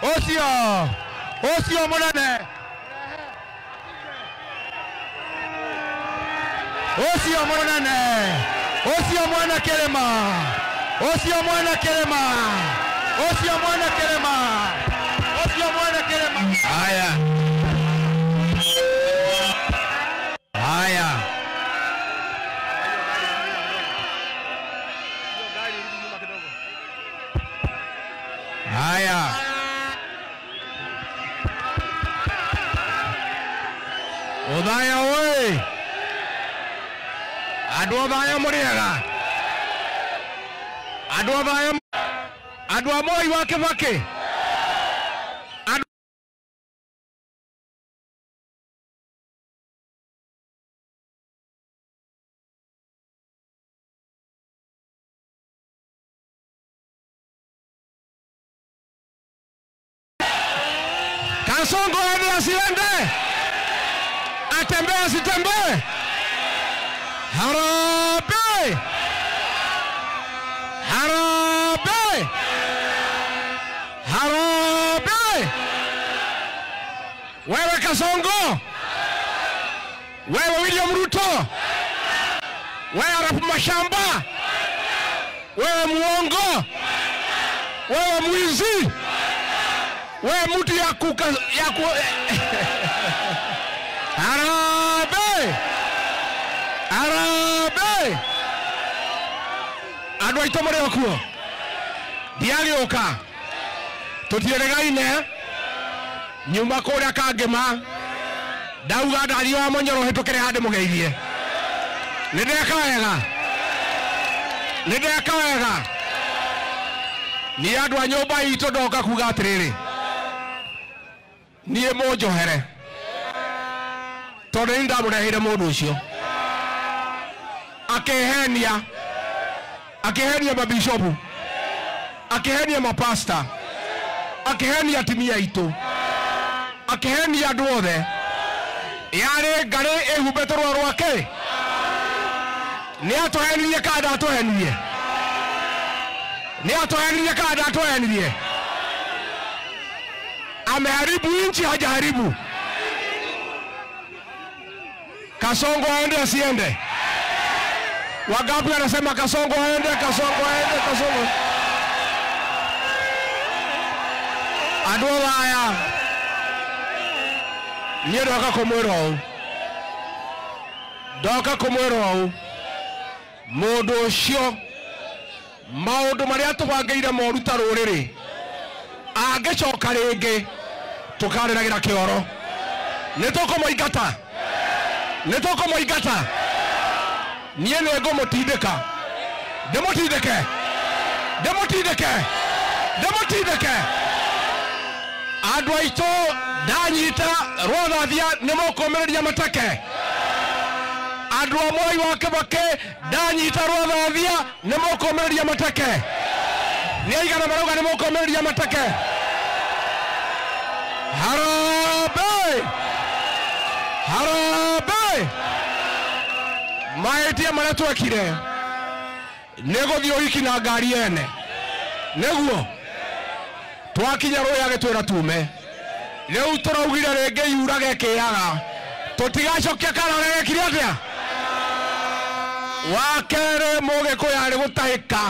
Ũcio ũcio mũnene, ũcio mũnene, ũcio mwana kĩrĩma, ũcio mwana kĩrĩma, ũcio mwana kĩrĩma, ũcio mwana kĩrĩma. Haya. Haya. Haya. Othaya oi. Andũ Othaya mũrĩega. Andũ Othaya, andũ a Moi wa Kibaki. Kasongo aende asiende? Atembee asitembee? Harambee! Harambee! Harambee! Wewe Kasongo, wewe William Ruto, wewe Arap Mashamba, wewe muongo, wewe mwizi, wewe mtu ya kuka ya ku. Harambee! Harambee! Andũ aitũ mũrĩ o kuo, ndiagĩũka tũtiĩrĩgaine, nyuma kũrĩa Kangĩma, ndauga ndathiĩ wa Mũnyoro hĩtũkĩre handũ mũgeithie. Nĩ ndeka wega, nĩ ndeka wega. Niĩ andũ a nyũmba itũ ndoka kuga atĩrĩrĩ, niĩ mũnjohere tondũ nĩ ndamũreheire mũndũ ũcio akĩhenia, akĩhenia mabishopu, akĩhenia mapasta, akĩhenia atumia aitũ, akĩhenia andũ othe. Yarĩ ngarĩ ĩhumbĩte rũa rwake. Nĩ atũhenirie kana ndatũhenirie? Nĩ atũhenirie kana ndatũhenirie? Ameharibu nchi, hajaharibu? Kasongo aende asiende? Wangapi wanasema Kasongo aende, Kasongo aende, Kasongo? Andũ aya, niĩ ndoka kũmwĩra ũũ, ndoka kũmwĩra ũũ, mũndũ ũcio maũndũ marĩa tũbangĩire moru ta rũrĩrĩ angĩcoka rĩngĩ tũkarĩragĩra kĩoro. Nĩ tũkũmũingata, nĩ tũkũmũingata. Niĩ nĩ ngũmũtindĩka, ndĩmũtindĩke, ndĩmũtindĩke, ndĩmũtindĩke. Andũ aitũ ndanyita rwathathia nĩ mũkũmĩrĩria mateke. Andũ a Moi wa Kibaki ndanyita rwathathia nĩ mũkũmĩrĩria mateke. Nĩ aigana marauga nĩ mũkũmĩrĩria mateke? Harambee! Harambee! Mahĩtia marĩa twekire nĩ gũthiĩ ũhiki na ngari ene, nĩguo twakinya rũĩ agĩtwĩra tume. Rĩu tũraugire rĩngĩ yurage kĩaga, tũtigacokia kana ũrĩa gekire atĩa. Wa kerĩ, mũgĩkũyũ arĩ gũtahĩka,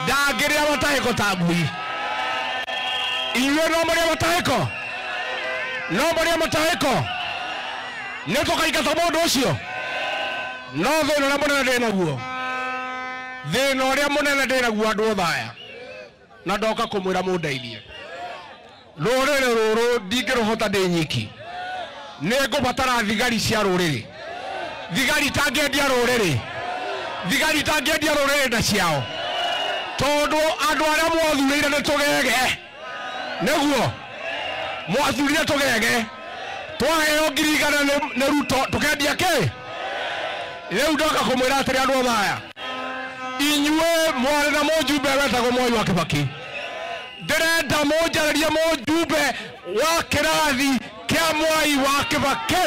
ndangĩrĩa matahĩko ta ngui. Inyuĩ no mũrĩe matahĩko, no mũrĩe matahĩko. Nĩ tũkaingata mũndũ ũcio. No thĩna ũrĩa mũnene ndĩ naguo, thĩna ũrĩa mũnene ndĩ naguo andũ othe aya, na ndoka kũmwĩra mũndeithie. Rũrĩrĩ rũrũ ndingĩrũhota ndĩ nyiki, nĩ ngũbatara thigari cia rũrĩrĩ, thigari itangĩendia rũrĩrĩ, thigari itangĩendia rũrĩrĩ nda ciao, tondũ andũ arĩa mwathurĩire nĩ tũgege. Nĩguo mwathurire tũgege, twaheo 100,000 nĩ Ruto tũkendia kĩ? Rĩu ndoka kũmwĩra atĩrĩ andũ othe aya, inyuĩ mwarĩ na mũjumbe wetagwo Moi wa Kibaki, ndĩrenda mũnjarĩrie mũjumbe wa kĩrathi kĩa Moi wa Kibaki.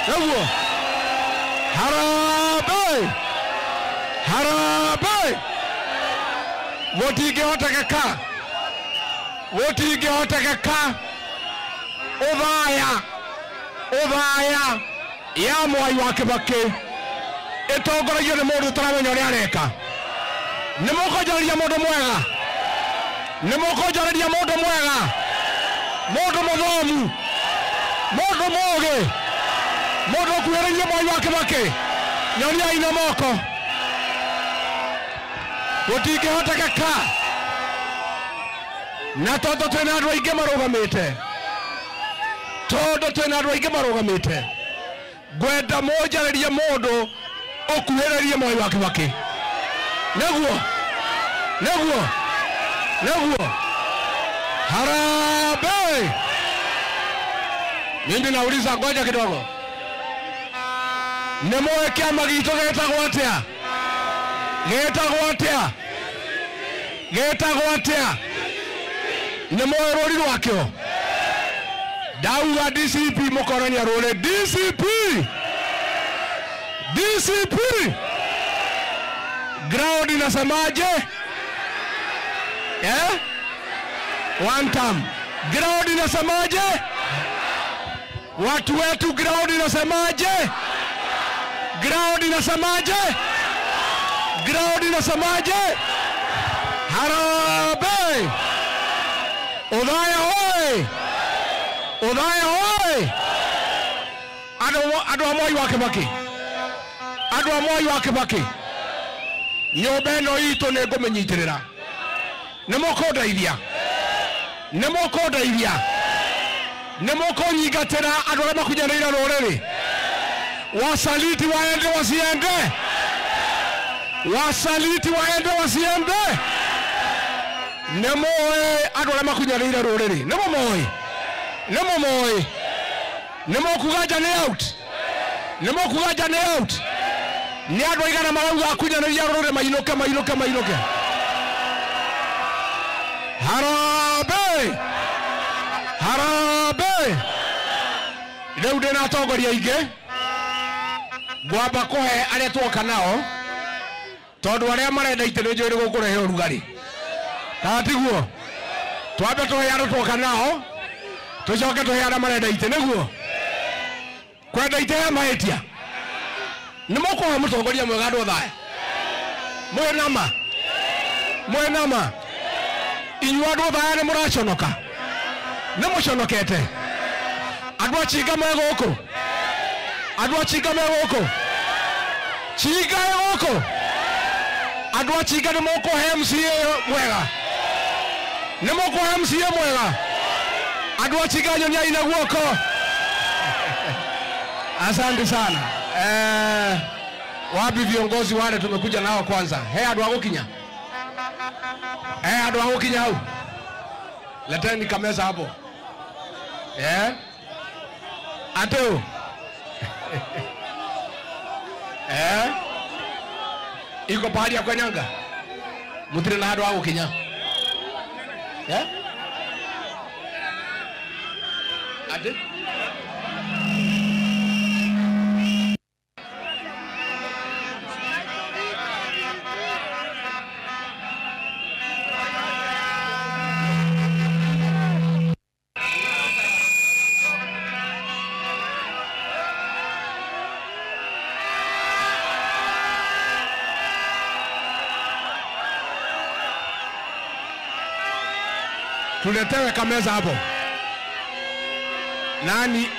Nĩguo harambee, harambee. Gũtingĩhotekeka. Gũtingĩhotekeka. Ũthaya. Ũthaya ya Mwai wa Kibaki ĩtongoragio nĩ mũndũ ũtaramenya ũrĩa areka. Nĩ mũkũnjarĩria mũndũ mwega. Nĩ mũkũnjarĩria mũndũ mwega. Mũndũ mũthomu. Mũndũ mũũgĩ. Mũndũ ũkuhĩrĩirie Mwai wa Kibaki. Nyoniai na moko. Gũtingĩhotekeka. Na tondũ twĩna andũ aingĩ marũgamĩte. Tondũ twĩna andũ aingĩ marũgamĩte. Ngwenda mũnjarĩrie mũndũ ũkuhĩrĩirie Mwai wa Kibaki. Nĩguo. Nĩguo. Nĩguo. Harambee. Mimi nauliza, ngoja kidogo. Nĩ mũĩ kĩama gitũ gĩtagwo atĩa? Gĩtagwo atĩa? Gĩtagwo atĩa? Nĩ mũĩ rũri rwakĩo? Ndauga DCP mũkonania rũrĩ. DCP. DCP. Ground inasemaje? Eh? One time. Ground inasemaje? Watu wetu, ground inasemaje? Ground inasemaje? Ground inasemaje? Harambee! Othaya oye! Othaya oye! Andũ a Mwai wa Kibaki. Andũ a Mwai wa Kibaki. Nyũmba ĩno itũ nĩ ngũmĩnyitĩrĩra. Nĩ mũkũndeithia. Nĩ mũkũndeithia. Nĩ mũkũnyingatĩra andũ arĩa makunyanĩire rũrĩrĩ. Wasaliti waende wasiende? Wasaliti waende wasiende? Nĩ mũĩ andũ arĩa makunyanĩire rũrĩrĩ. Nĩ mũmoĩ. Nĩ mũmoĩ. Nĩ mũkuga nja nĩ out. Nĩ mũkuga nja nĩ out. Nĩ andũ aigana marauga akunyanĩria rũrĩrĩ mainũke mainũke mainũke. Harambee! Harambee! Rĩu ndĩna atongoria aingĩ. Ngwamba kũhe arĩa tuoka nao tondũ arĩa marenda itĩ nĩ njũĩ nĩ gũkũrehe ũrugarĩ. Kana tiguo? Twambe tũhe arĩa tuoka nao tũcoke tũhe arĩa marenda itĩ, nĩguo? Kwenda itĩ he mahĩtia. Nĩ mũkũhe mũtongoria mwega andũ Othaya? Mwĩ nama? Mwĩ nama? Inyuĩ andũ Othaya nĩ mũraconoka? Nĩ mũconokete? Andũ a Chinga me gũkũ? Andũ a Chinga me gũkũ? Chinga ĩ gũkũ? Andũ a Chinga nĩ mũkũhe MCA mwega? Nĩ mũkũhe MCA mwega? Andũ a Chinga nyoniai na guoko. Asante sana. Wapi viongozi wale tumekuja nao kwanza? He andũ a gũkinya? He andũ a gũkinya hau? Leteni kameza hapo. Eh? Ateo. Eh? Iko pahali ya kwenyanga? Mutire na andũ a gũkinya. Eh? Ate? Tuletewe kameza hapo. Nani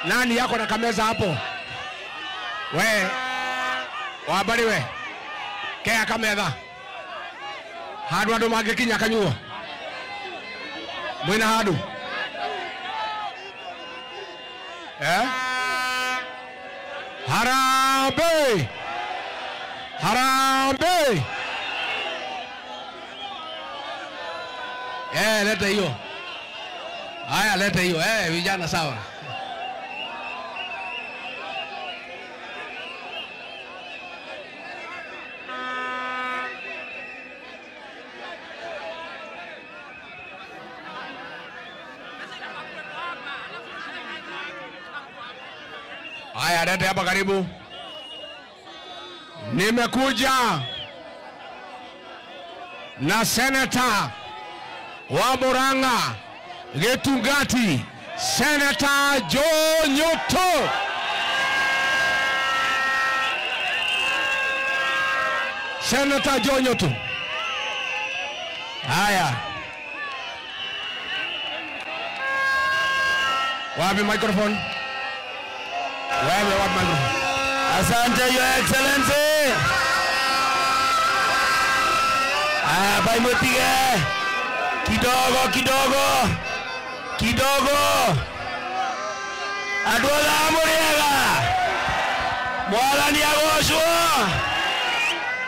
nani yako na kameza hapo? We wabari we. Kea kameza. Handu andu mangikinya kanyuo. Mwina handu. Eh? Harambee! Harambee! Eh, leta hiyo. Haya, leta hiyo. Eh, vijana sawa. Haya, leta hapa karibu. Nimekuja Na seneta wa Murang'a Gitungati, Senator Joe Nyutu. Senator Joe Nyutu. Haya. Wapi microphone? Wewe wapi microphone? Asante Your Excellency. Ah, bai mutige. Kidogo kidogo. Kidogo. Andũ othe a mũrĩega. Mwathani agocwo.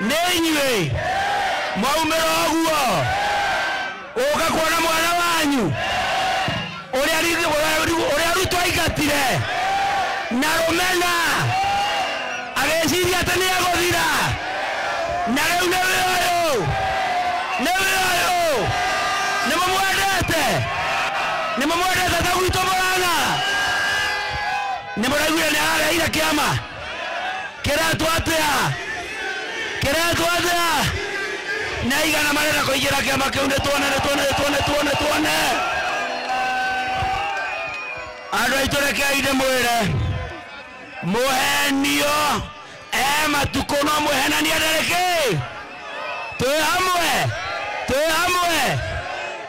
Nĩ inyuĩ. Mwaumĩra ũguo. Ũka kuona mwana wanyu. Ũrĩa Ruto aingatire. Na rũmena. Agĩciria atĩ nĩ egũthira. Na rĩu nĩ wĩ ũyũ. Nĩ wĩ ũyũ. Nĩ mũmwendete. Nĩ mũmwendete ta gwitũ Murang'a. Nĩ mũraiguire nĩ arareire kĩama. Kĩretwo atĩa? Kĩretwo atĩa? Nĩ aigana marenda kũingĩra kĩama kĩu? Nĩ tuone, nĩ tuone, nĩ tuone, tuone, tuone. Andũ aitũ rekei ndĩmwĩre. Mũhenio e matukũ no mũhenania ndarĩ kĩ. Twĩ hamwe, twĩ hamwe.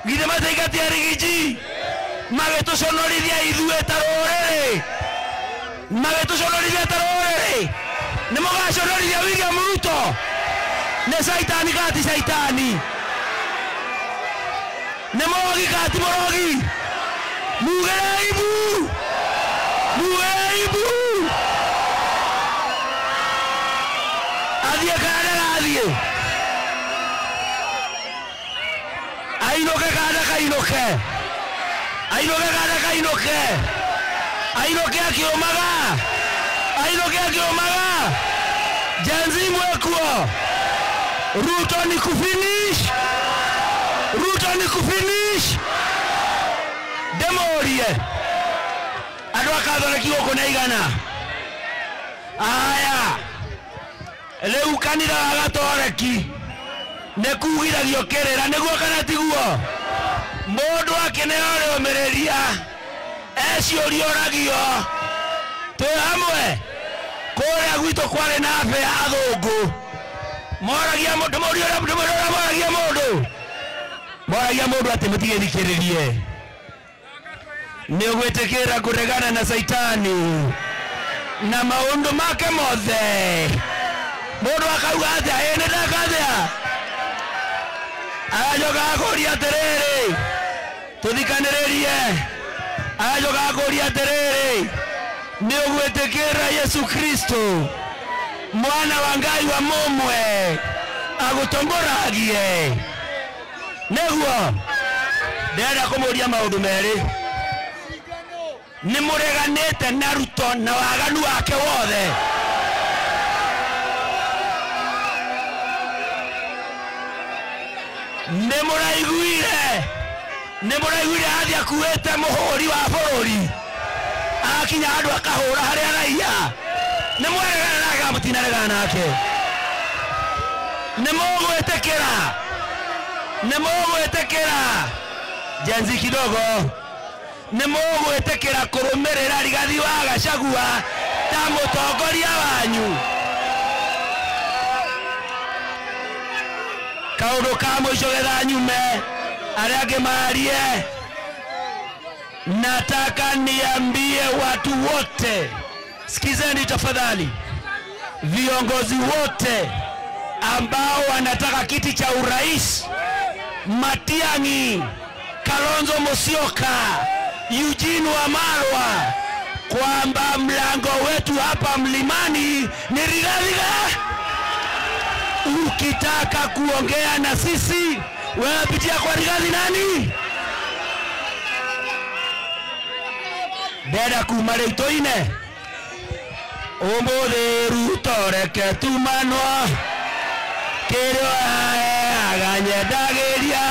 Githĩ matiingatia Rigiji magĩtũconorithia ithuĩ ta rũrĩrĩ, magĩtũconorithia ta rũrĩrĩ. Nĩ mũgaconorithia William Ruto? Nĩ caitani kana ti caitani? Nĩ mũrogi kana ti mũrogi? Mugĩre ibu, mugĩre ibu. Athiĩ kana ndagathiĩ? Ainũke kana ndakainũke? Ainũke kana ndakainũke? Ainũke akĩũmaga, ainũke akĩũmaga. Gen Z mwekuo. Ruto ni kufinish, Ruto ni kufinish. Ndĩmũrie andũ a Katholeki gũkũ nĩ aigana? Aya, rĩu kanitha wa Gatoreki nĩ kugithagio kĩrĩra, nĩguo kana tiguo? Mũndũ akĩneo rĩũmĩrĩria eciũria oragio. Twĩ hamwe. Kũrĩa gwitũ kwarĩ na abĩa athũngũ moragia mũndũ, mũndũ ũrĩa moragia mũndũ, moragia mũndũ atĩ mũtigĩthikĩrĩrie. Nĩ ũgwĩtĩkĩra kũregana na caitani na maũndũ make mothe? Mũndũ akauga atĩa? Ĩ nĩ ndeka atĩa? Agacoka akũria atĩrĩrĩ, tũthikanĩrĩrie. Agacoka akũria atĩrĩrĩ, nĩ ũgwĩtĩkĩra Yesu Kristo mwana wa Ngai wa mũmwe agũtongoragie? Nĩguo ndĩrenda kũmũria maũndũ merĩ. Nĩ mũreganĩte na Ruto na waganu wake wothe? Nĩ mũraiguire, nĩ mũraiguire athiĩ akuĩte mũhũri wa bũrũri akinya andũ akahũra harĩa raia? Nĩ mwaregana nake kana mũtinaregana nake? Nĩ mũgwĩtĩkĩra, nĩ mũgwĩtĩkĩra Gen Z kidogo, nĩ mũgwĩtĩkĩra kũrũmĩrĩra Rigathi wa Gachagua ta mũtongoria wanyu? Kaũndũ ka mũico getha nyume arĩa angĩ marie. Nataka niambie watu wote, sikizeni tafadhali, viongozi wote ambao wanataka kiti cha urais, Matiang'i, Kalonzo Musyoka, Eugene Wamalwa, kwamba mlango wetu hapa mlimani ni Rigathi. Ukitaka kuongea na sisi, wewe pitia kwa Rigathi nani? Ndĩrenda kuma rĩu tũine. Ũmũthĩ Ruto reke tumanwo, kĩrĩa aheaga nyendagĩria,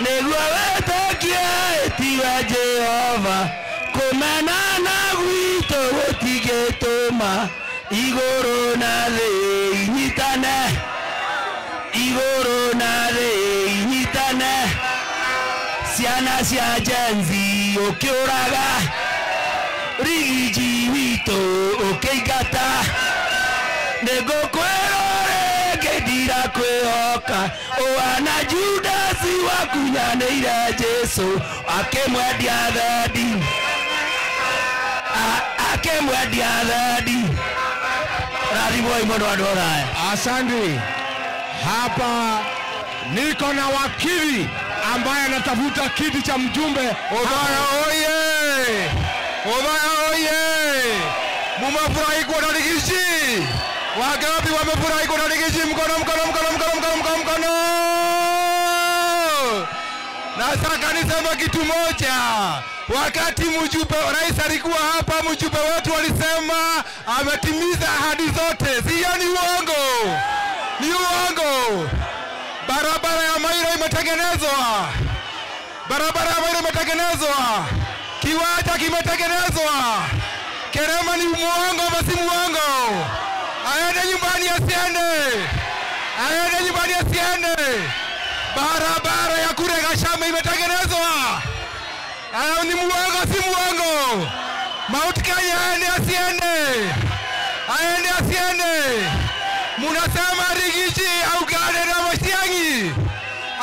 nĩguo wĩtĩkie tiwe Jehova. Kũmenana gwitũ gũtingĩtũma igũrũ na thĩ inyitane, igũrũ na Ciana cia Gen Z ũkĩũraga. Rigiji witũ ũkĩingata. Nĩngũkwĩrwo rĩngĩ ndirakwĩhoka. Ũhana Judasi wakunyanĩire Jesũ akĩmwendia thendi. Akĩmwendia thendi. Rathimwoi mũno andũ othe. Asante. Hapa niko na wakili ambaye anatafuta kiti cha mjumbe. Othaya oye! Othaya oye! Mumefurahi kuona Rigiji? Wangapi wamefurahi kuona Rigiji? Mkono, mkono, mkono, mkono, mkono, mkono, mkono. Nataka niseme kitu moja. Wakati mjumbe rais alikuwa hapa, mjumbe wetu alisema ametimiza ahadi zote. Sio, ni uongo? Ni uongo. Barabara ya Mairo imetengenezwa. Barabara ya Mairo imetengenezwa. Kiwanja kimetengenezwa. Kerema ni muongo ama si muongo? Aende nyumbani asiende. Aende nyumbani asiende. Barabara ya kule Gashama imetengenezwa. Ayo ni muongo si muongo? Mount Kenya aende asiende. Aende asiende. Munasema Rigiji augane na Matiang'i,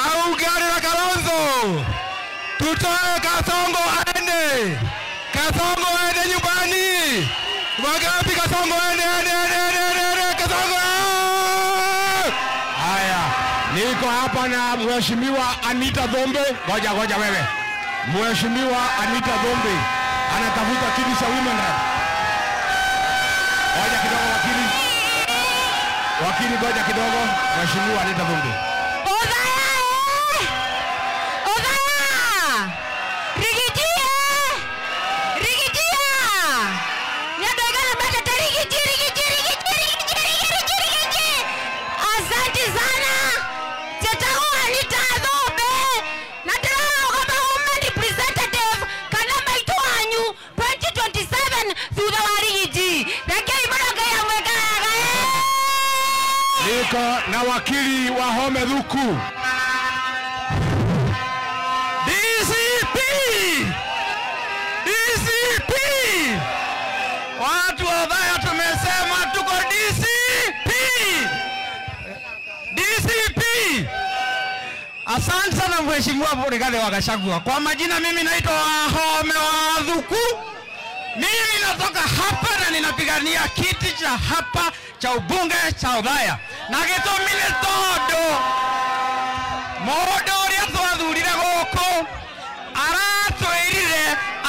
augane na Kalonzo. Tutoe Kasongo aende. Kasongo aende nyumbani. Wangapi Kasongo aende, aende, aende, aende, aende, Kasongo. Haya, niko hapa na Mheshimiwa Anita Dhombe. Ngoja ngoja wewe. Mheshimiwa Anita Dhombe anatafuta kiti cha women rep. Ngoja kidogo wakili. Wakili ngoja kidogo. Mheshimiwa Anita Dhombe. Othaya! Othaya! Rigiji! Rigiji! Nyadoigana bata Rigiji, Rigiji, Rigiji, Rigiji, Rigiji, Rigiji. Asante sana. Njĩtagwo Anita Thombe na ndĩrarũgama woman representative kana maitũ wanyu 2027 thutha wa Rigiji. Rekei mũno Ngai amwĩkaraga. Niko na wakili wa Home Thuku. DCP! DCP! Watu wa Othaya tumesema tuko DCP! DCP! Asante sana Mheshimiwa Rigathi wa Gachagua. Kwa majina mimi naitwa Wahome wa Thuku. Mimi natoka hapa na ninapigania kiti cha hapa cha ubunge cha Othaya. Na gĩtũmi nĩ tondũ mũndũ ũrĩa twathurire gũkũ aratwĩrire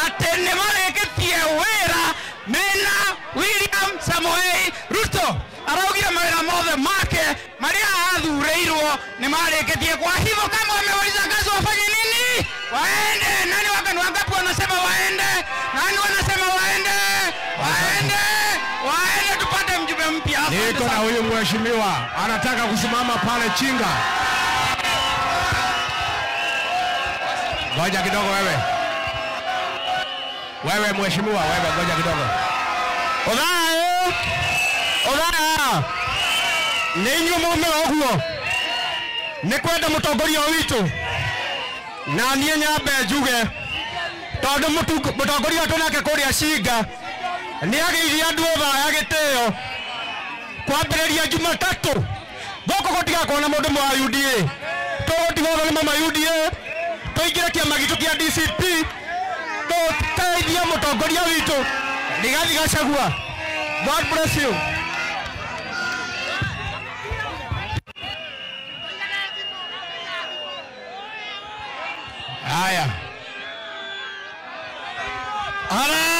atĩ nĩ marĩkĩtie wĩra mena William Samoei Ruto. Araugire mawĩra mothe make marĩa athurĩirwo nĩ marĩkĩtie. Kwa hivyo kama wamemaliza kazi wafanye nini? Waende. Nani wakani wangapi wanasema waende? Nani wanasema waende? Waende. Waende tupate mjumbe mpya. Niko na huyu mheshimiwa anataka kusimama pale Chinga. Ngoja kidogo wewe. Wewe mheshimiwa, wewe ngoja kidogo. Othaya! Othaya! Nĩ inyuĩ mwaumĩra ũguo nĩ kwenda mũtongoria witũ, na niĩ nyambe njuge tondũ mũtongoria witũ nake kũrĩa Cinga nĩ agĩirie andũ Othaya gĩtĩo kwambĩrĩria Jumatatũ gũkũ gũtigakorwo na mũndũ wa UDA. Tũgũtigwo nĩ mama UDA, tũingĩre kĩama gitũ kĩa DCP, tũteithie mũtongoria witũ Rigathi Gachagua. God bless you. Haya.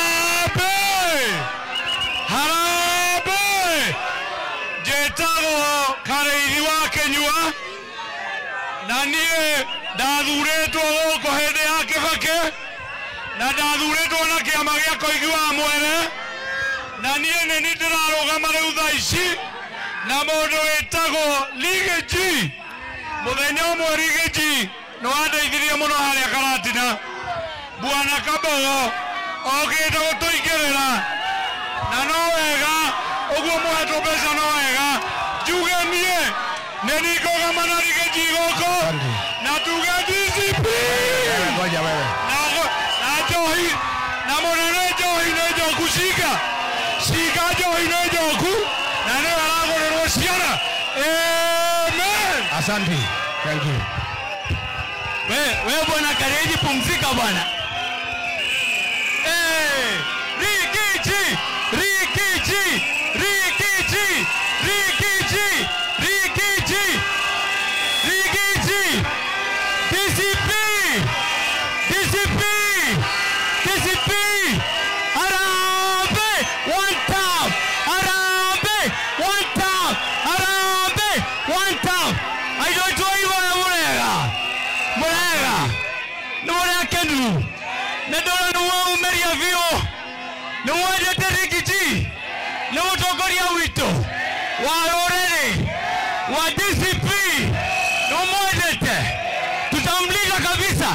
Harambee! Harambee! Njĩtagwo Karĩithi wa Kĩnyua na niĩ ndathurĩtwo gũkũ hĩndĩ ya Kĩbakĩ na ndathurĩtwo na kĩama gĩa Koigi wa Mwere na niĩ nĩ niĩ ndĩrarũgama rĩu thaa ici na mũndũ wĩtagwo Rigiji. Mũthenya ũmwe Rigiji nĩ wandeithirie mũno harĩa Karatina. Bwana Kabogo okĩte gũtũingĩrĩra na no wega ũguo mũhetwo mbeca no wega. Njuge niĩ Nĩ ningũgama na Rigiji gũkũ na tuge DCP. Ngoja wewe. Na njohi na mũnene njohi nĩ njoku cinga cinga njohi nĩ njoku na nĩwe aragũrĩrwo ciana. Amen. Asante. Thank you. We bwana Karegi, pumzika bwana. Eh, Rigiji, Rigiji, Rigiji, Rigiji, Rigiji, Rigiji, DCP, DCP, DCP, Harambee, one time, Harambee, one time, Harambee, one time. I don't know you are Murega. Murega. Nĩ mũrĩa kenu. Nĩ ndona nĩ mwaumeria biũ. Nĩ mwendete Rigiji. Nĩ mũtongoria witũ wa rũrĩrĩ wa DCP. Nĩ mwendete. Tutamlinda kabisa.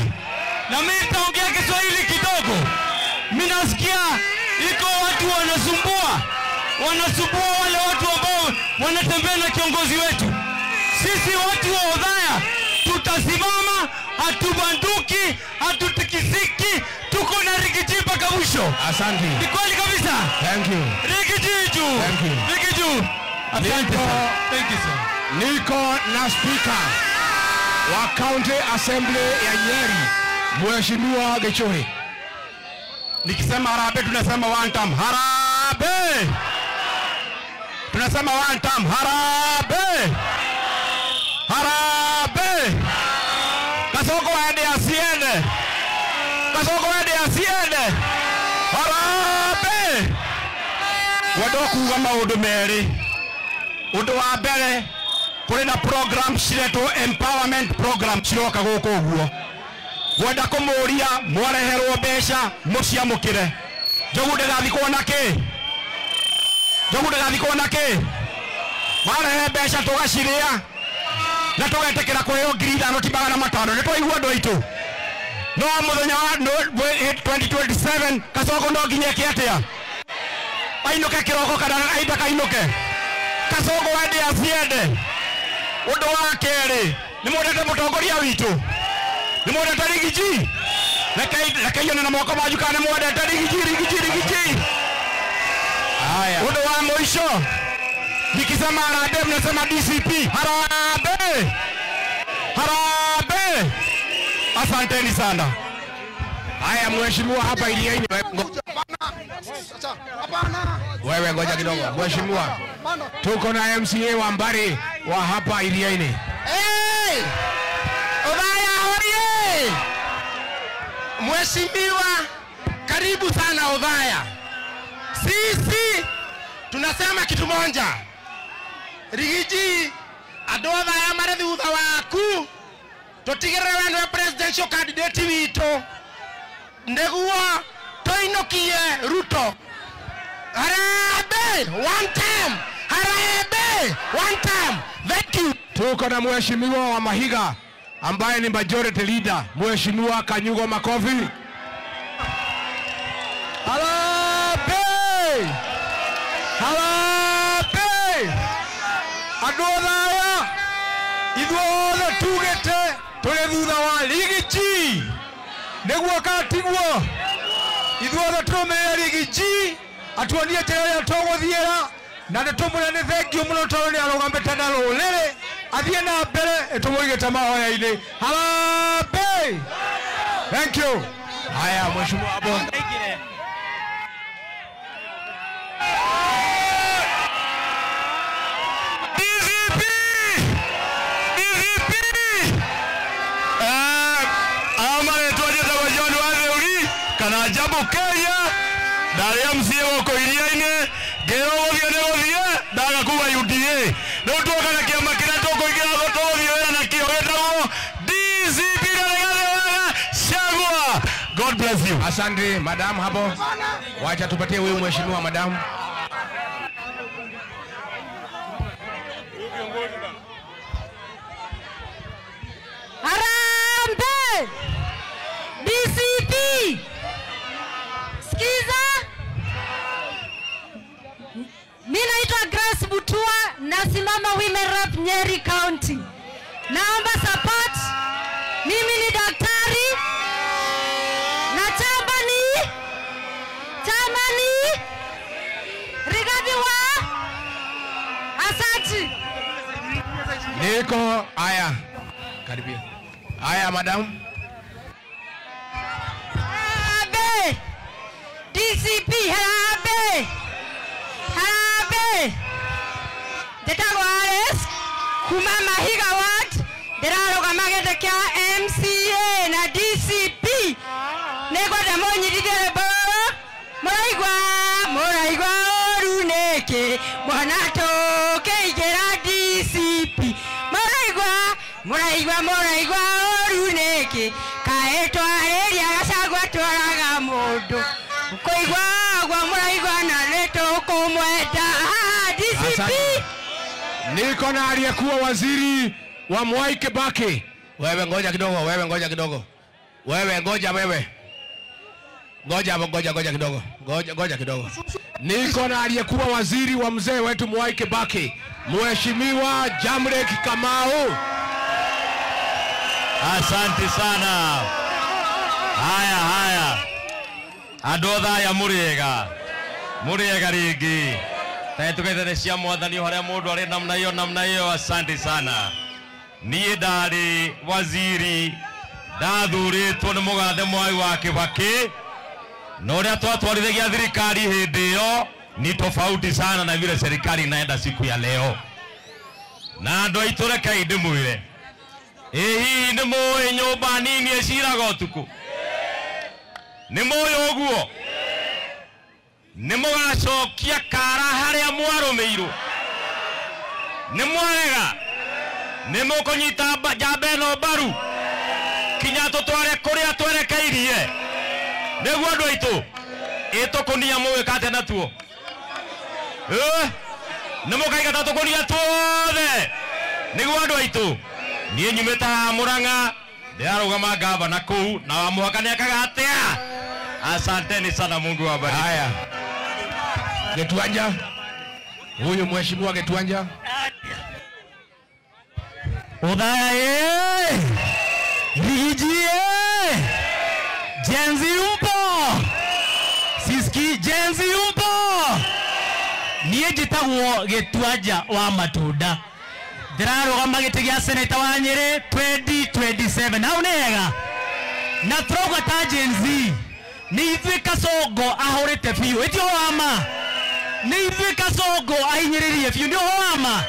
Na mimi nitaongea Kiswahili kidogo. Mimi nasikia iko watu wanasumbua. Wanasumbua wale watu ambao wanatembea na kiongozi wetu. Sisi watu wa Othaya tutasimama, hatubanduki, hatutikisiki, tuko na Rigiji mpaka mwisho. Asante. Ni kweli kabisa. Thank you. Rigiji juu. Thank you. Rigiji. Asante sana. Thank you sir. Niko na speaker wa County Assembly ya Nyeri, Mheshimiwa Gichuhi. Nikisema harambee tunasema one time. Harambee. Tunasema one time. Harambee. Harambee. Kasongo aende asiende. Kasongo aende asiende. Harambee. Wendo kuga maundu meri. Undu wa mbere kuri na program ciretwo empowerment program ciroka guku uguo. Ngwenda kumuria mwareherwo mbeca muciamukire. Njogu ndagathikwo na ki? Njogu ndagathikwo na ki? Marehe mbeca tugaciria na tugetekera kuheo 5,000 ti 500. Nĩ twaigua andũ aitũ. No mũthenya wa 2027 Kasongo no nginya eke atĩa? Ainũke kĩroko kana aitha kainũke. Kasongo ende aciende. Ũndũ wa kerĩ, nĩ mwendete mũtongoria witũ? Nĩ mwendete Rigiji? Reke ione na moko manyu kana nĩ mwendete Rigiji, Rigiji, Rigiji. Haya. Ũndũ wa mũico, nikisema harambee mnasema DCP. Harambee. Harambee. Asanteni sana. Haya mheshimiwa hapa Iriaini. Wewe ngoja kidogo. Mheshimiwa, tuko na MCA wa Mbari wa hapa Iriaini. Hey! Othaya oye! Mheshimiwa, karibu sana Othaya. Sisi tunasema kitu moja. Rigiji, andũ Othaya marĩ thutha waku. Tũtigĩrĩre we nĩwe presidential candidate witũ nĩguo tũinũkie Ruto. Harambee one time. Harambee one time. Thank you. Tuko na mheshimiwa wa Mahiga ambaye ni majority leader, Mheshimiwa Kanyugo. Makofi. Harambee! Harambee! Andũ Othaya, ithuothe tugĩte tũrĩ thutha wa Rigiji. Nĩguo kana tiguo? Ithuothe tũrũmĩrĩre Rigiji atuonie njĩra ĩrĩa tũgũthiĩra, na nĩ tũmwĩre nĩ thengiũ mũno tondũ nĩ arũgamĩte na rũrĩrĩ, athiĩ na mbere ĩtũmũigĩte mahoya-inĩ. Harambee! Thank you. Haya mheshimiwa hapo. DCP! DCP! Amaretwa njĩtagwo John Watheuri kana Jambo Kenya, ndarĩ MCA gũkũ Iriainĩ, ngĩrwo gũthiĩ nĩ gũthiĩ, ndaga kuga UDA. Rĩu tuoka na kĩama kĩrĩa tũkũingĩra tũgũthiĩ wĩra nakĩo gĩtagwo DCP na Rigathĩ wa Gachagua. God bless you. Asante madam hapo. Wacha tupatie huyu mheshimiwa madam. Harambee! DCP! Sikiza. Mimi naitwa Grace Butua, nasimama Women Rep Nyeri County. Naomba support. Mimi ni daktari na chama ni Rigathi wa. Asante. Niko haya. Karibia. Haya madam. Harambee. DCP harambee. Harambee. Njĩtagwo Alice kuma Mahiga Ward, ndĩrarũgama gĩtĩ kĩa MCA na DCP. Nĩngwenda mũnyitithie rwĩmbo rũrũ. Mũraigua ũru nĩkĩ mwana tũkĩingĩra DCP. Mũraigua ũru nĩkĩ kaĩ twarĩria Gachagua twaraga mũndũ. Kũigua ũguo mũraigua na nĩtũkũmwenda. DCP. Niko na aliyekuwa waziri wa Mwai Kibaki. Wewe ngoja kidogo, wewe ngoja kidogo. Wewe ngoja wewe. Ngoja kidogo. Ngoja kidogo. Niko na aliyekuwa waziri wa mzee wetu Mwai Kibaki, Mheshimiwa Jamrek Kamau. Asante sana. Haya. Andũ othe aya mũrĩega. Mũrĩega rĩngĩ. Tũgeithane cia mwathani harĩa mũndũ arĩ namna hiyo. Asante sana. Niĩ ndarĩ waziri, ndathurĩtwo nĩ mũgathe Mwai wa Kibaki, na ũrĩa twatwarithagia thirikari hĩndĩ ĩyo ni tofauti sana na vile serikali inaenda siku ya leo. Na andũ aitũ rekei ndĩmwĩre, ĩ hihi nĩ mũĩ nyũmba nini ĩciraga ũtukũ? Nĩ mũĩ ũguo? Nĩ mũgacokia kara harĩa mwarũmĩirwo? Nĩ mwarega? Nĩ mũkũnyita njamba ĩno mbaru kinya tũtware kũrĩa twerekeirie? Nĩguo andũ aitũ, ĩ tũkũnia mũgĩka atĩa natuo? Nĩ mũkaigata tũkũnia tuothe? Nĩguo andũ aitũ, niĩ nyumĩte haha Mũrang'a, ndĩrarũgama ngavana kũu, na wa mũhaka nĩekaga atĩa? Asanteni sana, Mungu awabariki. Haya. Gĩtuanja. Huyu mheshimiwa Gĩtuanja. Othaya ye. Rigiji ye. Gen Z mpo. Siski Gen Z mpo. Niĩ njĩtagwo Gĩtuanja wa Matunda. Ndĩrarũgama gĩtĩ gĩa seneta wa Nyĩrĩ 2027. Hau nĩ hega. Na tũrauga ta Gen Z nĩ ithuĩ Kasongo ahũrĩte biũ. Ĩti ũhoro wa ma? Nĩ ithuĩ Kasongo ahinyĩrĩrie biũ. Nĩ ũhoro wa ma?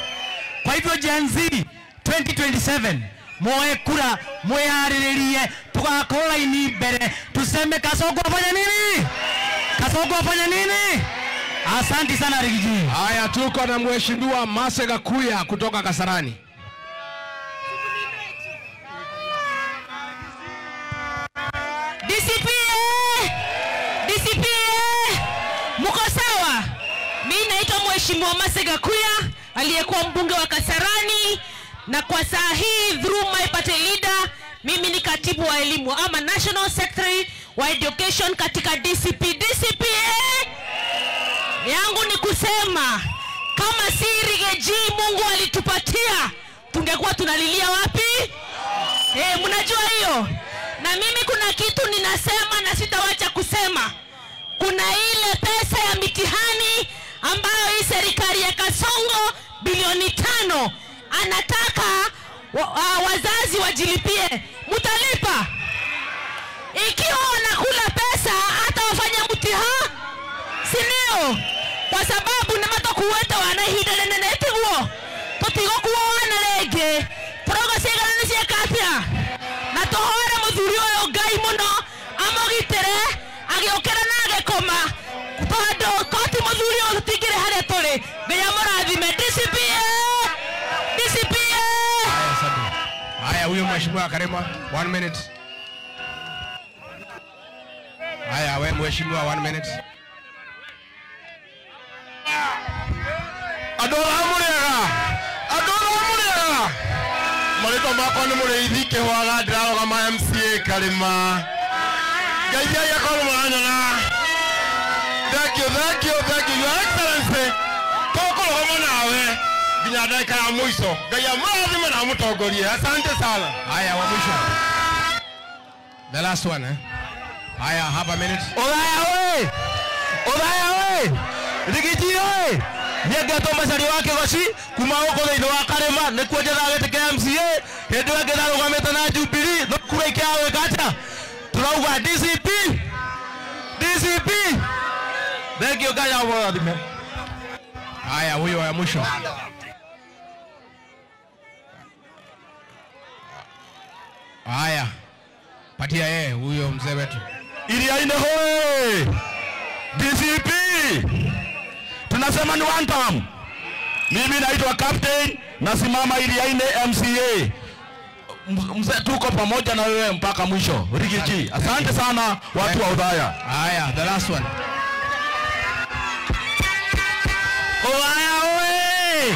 Kwa hivyo Gen Z 2027 moe kura, mwĩharĩrĩrie, tũgakorwo raini mbere, tuseme Kasongo afanya nini? Kasongo afanya nini? Asante sana Rigiji. Haya, tuko na mheshimiwa Mase Gakuya kutoka Kasarani. DCP, DCP, mko sawa? Mimi naitwa Mheshimiwa Mase Gakuya, aliyekuwa mbunge wa Kasarani, na kwa saa hii through my party leader mimi ni katibu wa elimu ama National Secretary wa Education katika DCP. DCP yangu ni kusema kama si Rigiji Mungu alitupatia, tungekuwa tunalilia wapi? Mnajua hiyo. Na mimi kuna kitu ninasema na sitawacha kusema. Kuna ile pesa ya mitihani ambayo hii serikali ya Kasongo bilioni 5 anataka wazazi wajilipie. Mutalipa? Ikiwa wanakula pesa hata wafanya mtihani, si ndio? Kwa sababu na matokuweta wanahinda nene etiguo. Tutigokuwa wana rege. Torogo ciigana nĩ cieka atĩa? Na tũhoere mũthuri ũyũ Ngai mũno amũgitĩre agĩũkĩra na agĩkoma, tondũ koti mũthuri ũyũ tũtingĩrĩ harĩa tũrĩ. Ngai amũrathime. DCP, DCP. Haya, huyo mheshimiwa Karema, 1 minute. Haya, we mheshimiwa 1 minute. Andũ mũrĩega. Andũ mũrĩega. Marĩtwa makwa nĩ Mũrĩithi Kĩhwaga, ndĩrarũgama MCA Karĩma. Ngeithiai akorwo mũranyona. Thank you, thank you, thank you. Your Excellency, tũkũrũgama nawe nginya ndagĩka ya mũico. Ngai amũrathime na amũtongorie. Asante sana. Haya, wa mwisho. The last one, eh? Haya, have a minute. Othaya we! Othaya we! Rigiji we! Niengetwo Macharia wa Kĩgoci kuma gũkũ thĩinĩ wa Karĩma nĩkuo njethaga gĩtĩ kĩa MCA hĩndĩ ĩyo ĩngĩ ndarũgamĩte na Jubilee no kura ikĩaga gwĩka atĩa tũrauga DCP DCP. Thank you, Ngai amũrathime. Haya, huyo wa mwisho. Haya, patia yeye huyo mzee wetu. Iriaini hoe! DCP! Tunasema ni one term. Mimi naitwa Captain, nasimama Iriaini MCA. Mzee, tuko pamoja na wewe mpaka mwisho. Rigiji, asante sana watu wa Othaya. Haya, the last one. Othaya oe!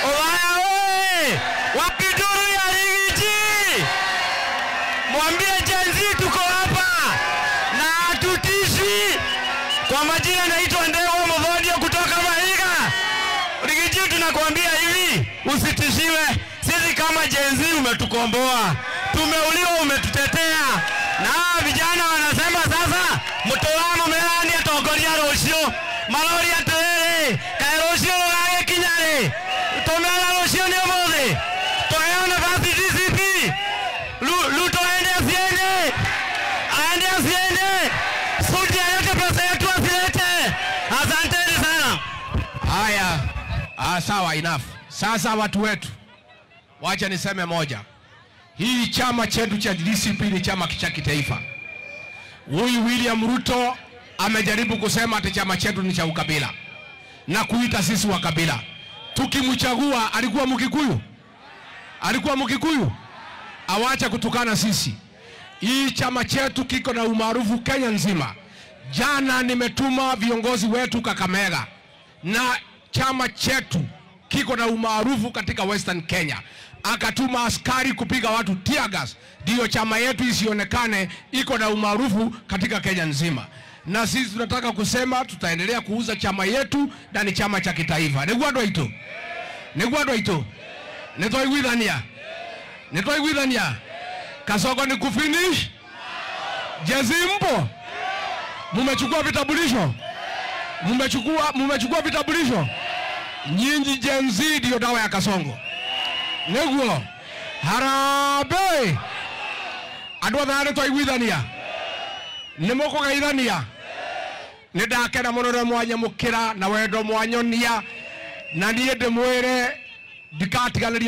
Othaya oe! Wapi duru ya Rigiji? Mwambie Gen Z tuko hapa na hatutishi. Kwa majina naitwa Ndego Muthodio kutoka Mahiga. Rigiji, tunakuambia hivi, usitishiwe. Sisi kama Gen Z umetukomboa, tumeuliwa, umetutetea. Na vijana wanasema sasa mtoa mumerani atongoria rucio marori atiriri kae rucio rũgagĩkinya rĩ tumera rucio nĩ ũmũthĩ tuheo nafasi DCP. Ruto aende asiende, aende asiende, Sudi alete pesa yetu asilete. Asanteni sana. Haya, sawa, enough. Sasa watu wetu, wacha niseme moja. Hii chama chetu cha DCP ni chama cha kitaifa. Huyu William Ruto amejaribu kusema ati chama chetu ni cha ukabila na kuita sisi wa kabila. Tukimchagua alikuwa Mkikuyu? Alikuwa Mkikuyu? Awacha kutukana sisi. Hii chama chetu kiko na umaarufu Kenya nzima. Jana nimetuma viongozi wetu Kakamega, na chama chetu kiko na umaarufu katika Western Kenya. Akatuma askari kupiga watu tear gas, ndio chama yetu isionekane iko na umaarufu katika Kenya nzima. Na sisi tunataka kusema tutaendelea kuuza chama yetu na ni chama cha kitaifa. Nĩguo andũ aitũ? Nĩguo andũ aitũ? Nĩtwaiguithania? Nĩtwaiguithania? Kasongo ni kufinish? Jezi mpo? Mumechukua vitambulisho? Mumechukua vitambulisho? Nyinyi Gen Z ndio dawa ya Kasongo. Nĩguo? Harambee! Andũ othe nĩtwaiguithania? Nĩmũkũgeithania? Nĩndakena mũno rĩrĩa mwanyamũkĩra na wendo mwanyonia, na niĩ ndĩmwĩre ndikatiganĩria.